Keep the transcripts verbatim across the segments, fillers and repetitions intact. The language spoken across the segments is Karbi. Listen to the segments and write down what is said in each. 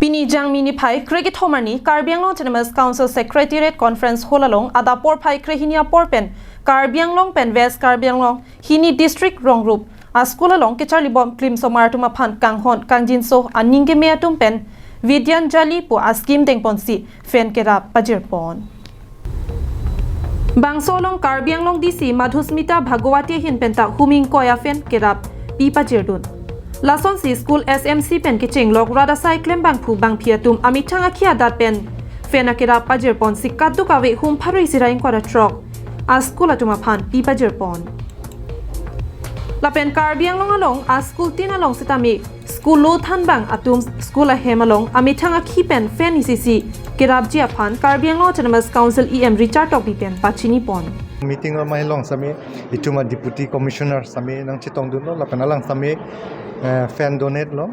Pini Jangmi niphai krekethom arni Karbi Anglong Autonomous Council Secretariat Conference Hall along adap porphai krehini apor pen Karbi Anglong pen West Karbi Anglong hini district rongrup a-school along kecharlibom klimsomar atum aphan kanghon kangjinso aning keme atum pen Vidyanjali pu a-scheme dengponsi fan kerap pajirpon. Bangso along Karbi Anglong D C Madhusmita Bhagawati ahin penta huming koya fan kerap pi pajirdun. Lasonsi school S M C pen kechenglok rat asai klembangphu bangphi atum amethang akhi adat pen fan akerap pajirponsi kadokave hum pharo isi ra ingkoi ra throk a-school atum aphan pi pajirpon. Lapen Karbi Anglong along a-school tin along sitame school lo thanbang atum school ahem along amethang akhi pen fan isi isi kerapji aphan Karbi Anglong Autonomous Council E M Richard Tokbi pen pachinipon. Meeting amei along sitame itum a-Deputy Commissioner sitame nangchetongdunlo lapen alang sitame, eh, fan donate lo,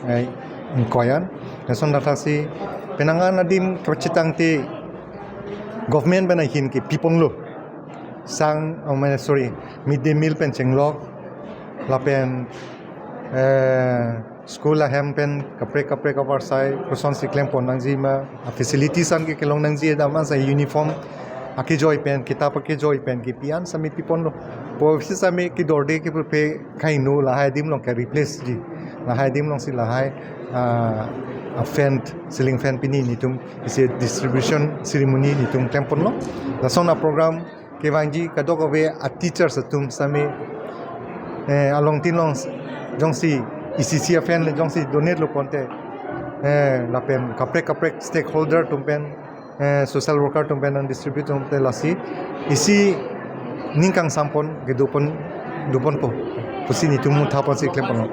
eh, ingkoi an. Lason thakthaksi penang an adim kachetangte government pen ahin ke piponlo. Sang, oh, mane, sorry, mid day meal pen chenglok, lapen, eh, school ahem pen kaprek kaprek apar asai kosonsi klempon nangji ma, a-facilities an ke kelong nangji, dam an asai uniform akejoi pen, kitap akejoi pen kepi an sitame piponlo. Puvoiphit sitame kedorde kepurpe kaino lahai adim along ke replace ji. Lahai adim alongsi lahai, ah, a-fan, ceiling fan pini nelitum isi distribution ceremony nelitum klemponlo. Lason a-program kevangji kadokave a-teachers atum sitame, eh, along tin along jongsi isi isi a-fan le jongsi donate lo ponte, eh, lapen kaprek kaprek stakeholder atum pen, eh, social worker atum pen nang-distribute ponte lasi isi ning kangsampon kedopon doponpo pusi nelitum muthaponsi klemponlo.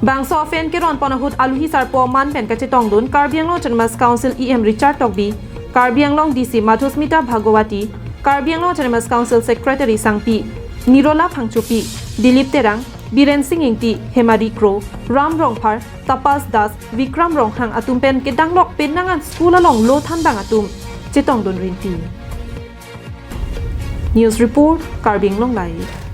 Bangso a-fan keronpon ahut aluhi sarpo aman pen kachetongdun Karbi Anglong Autonomous Council E M Richard Tokbi, Karbi Anglong D C Madhusmita Bhagawati, Karbi Anglong Autonomous Council Secretary Sangpi Nirola Phangchopi, Dilip Terang, Biren Sing Ingti, Hemari Kro, Ram Rongphar, Tapas Das, Vikram Ronghang atum pen kedanglok penang an school along lo thanbang atum chetongdun rinti. News report, Karbi Anglong Live.